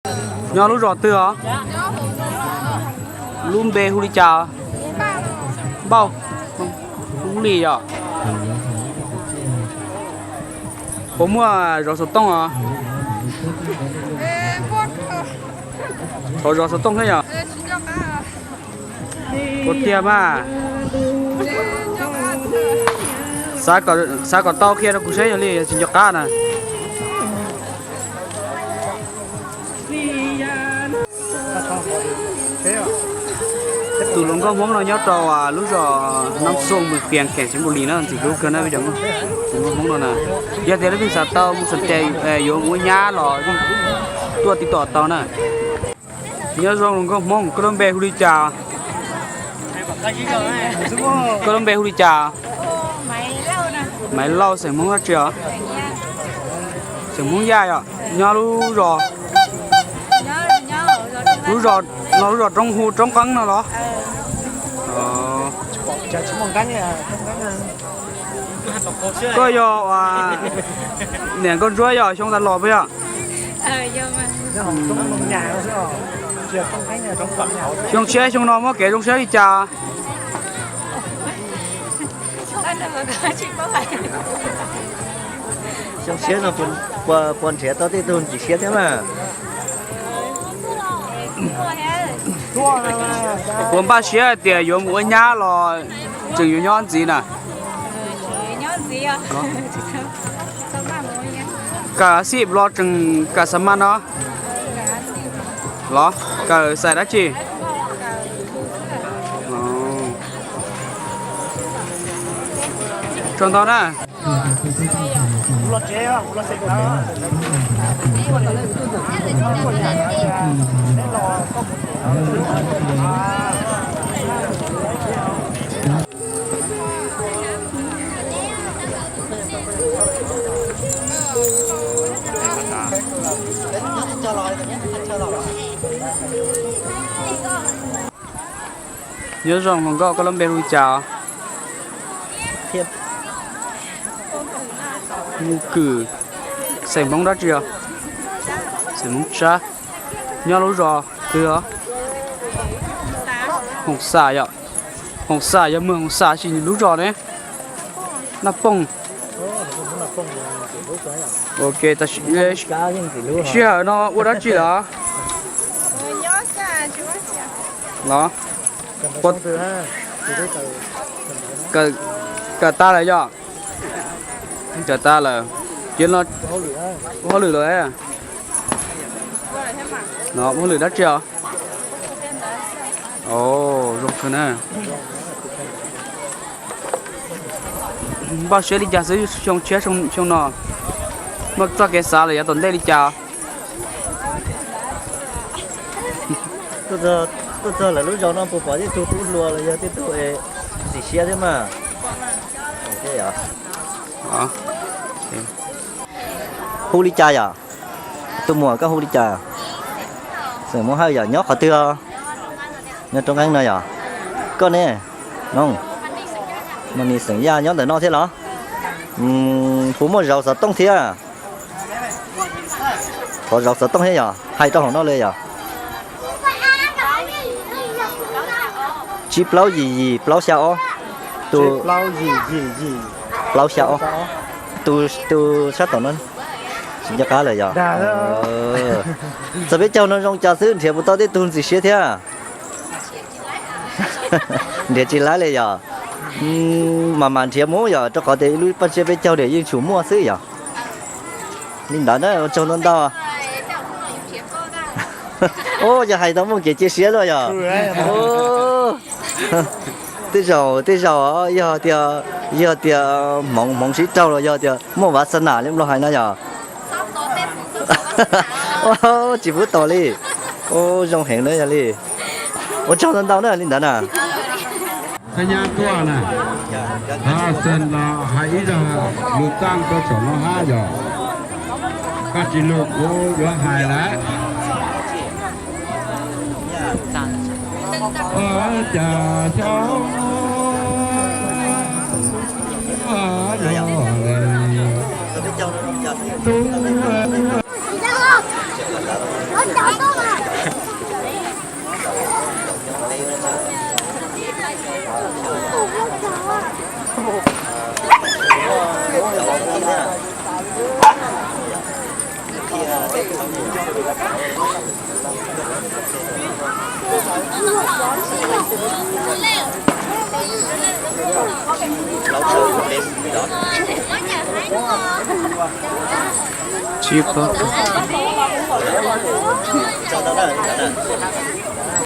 Nyob lub zos twg os? Lub npe hu li cas? Npauj. Hoob Lis yom. Puas muaj zov xov tooj os? Thov zov xov tooj thiab yom. Ua tiag mas. Xav kom tau qhia rau kuv saib yog li, tsis nco qab na. Tus hluas nkauj Hmoob no nyob rau lub zos Nab Xooj, Mws Kias, kheem Xeev Npum Lis na, ntxim hlub kawg na. Tus hluas nkauj Hmoob no na, yog tias leej twg xav tau mus xam tes yuav ua nyab los yeej tuaj tiv tom tau na. Nyob zoo hluas nkauj Hmoob, koj lub npe hu li cas? Koj lub npe hu li cas? Maiv Lauj, xeem Hmoob dab tsi os? Xeem Hmoob Yaj yom. Nyob lub zos, lub zos no lub zos roob hu Roob Qeeb no los? Koj yog niam Nkauj Ntsuab yog xyoo tas los puas yog? Xyoo tshiab xyoo no muaj kev zoo siab li cas? Xyoo tshiab no puas nrhiav tau tej tug ntxim siab thiab mas? Puas npaj siab hais tias yuav mus ua nyab los tseem yuav nyob ntxiv na? Kawm xim los tseem kawm xa mas no los kawm xais dab tsi? Tsaug ntau na. Nyob zoo hluas nkauj, koj lub npe hu li cas? Mus Kwm. Xeem Hmoob dab tsi os? Xeem Hmoob Tsab. Nyob lub zos twg os? Hoom Xam yom. Hoom Xam yog mws Hoom Xam tsis lub zos ne. Naj Pooj. Ok, sij hawm no ua dab tsi lawm? Los, kawm tas lawm yom? Kawm tas lawm, cia li ua hauj lwm lawm. Ua hauj lwm dab tsi os? Zoo kawg na. Npaj siab li cas xwb, xyoo tshiab xyoo no muaj txoj kev xav los yav tom ntej li cas? Tuaj txog lawv lub zos no puas pom tej tug tub hluas los yog tej tug ntxim siab thiab mas? Hu li cas yom? Tus muam koj hu li cas? Xeem Muas Hawj yom, nyob qhov twg os? Nyob Roob Qeeb no yom. Koj ne? Mas nis xeem Yaj nyob ntawm no thiab los? Puas muaj zov xov tooj thiab? Thov zov xov tooj thiab yom, hais rau hauv no li yom. Tsib plaub yim yim plaub xya ob. Tus plaub xya ob. Tus sab tom no tsis nco qab lawm yom. Txog peb caug no zoo cas xwb, nrhiav puas tau tej tug ntxim siab thiab? Nrhiav tsis laib li yom. Mas mas nrhiav mus yom, rau qhov tias ib lub paj tsiab peb caug diam yeej tsuas muaj xwb yom. Li ntawd na, ua tsaug ntau ntau. Yog hais tau muaj kev cia siab luaj yom. Tej zaum tej zaum yog tias, yog tias hmoov hmoov sib raug los yog tias muaj vav xa nam li nplog hais no yom. Tsis pub tos li. Zoo heev na yog li. Ua tsaug ntau ntau na li ntawd na. Thaj nyab tuaj na, xeem los hais ib zag lus txaj rau saum no hab yom. Koj tsis lus kuv yuav hais lawm. Cas xyov no, Tsib pob.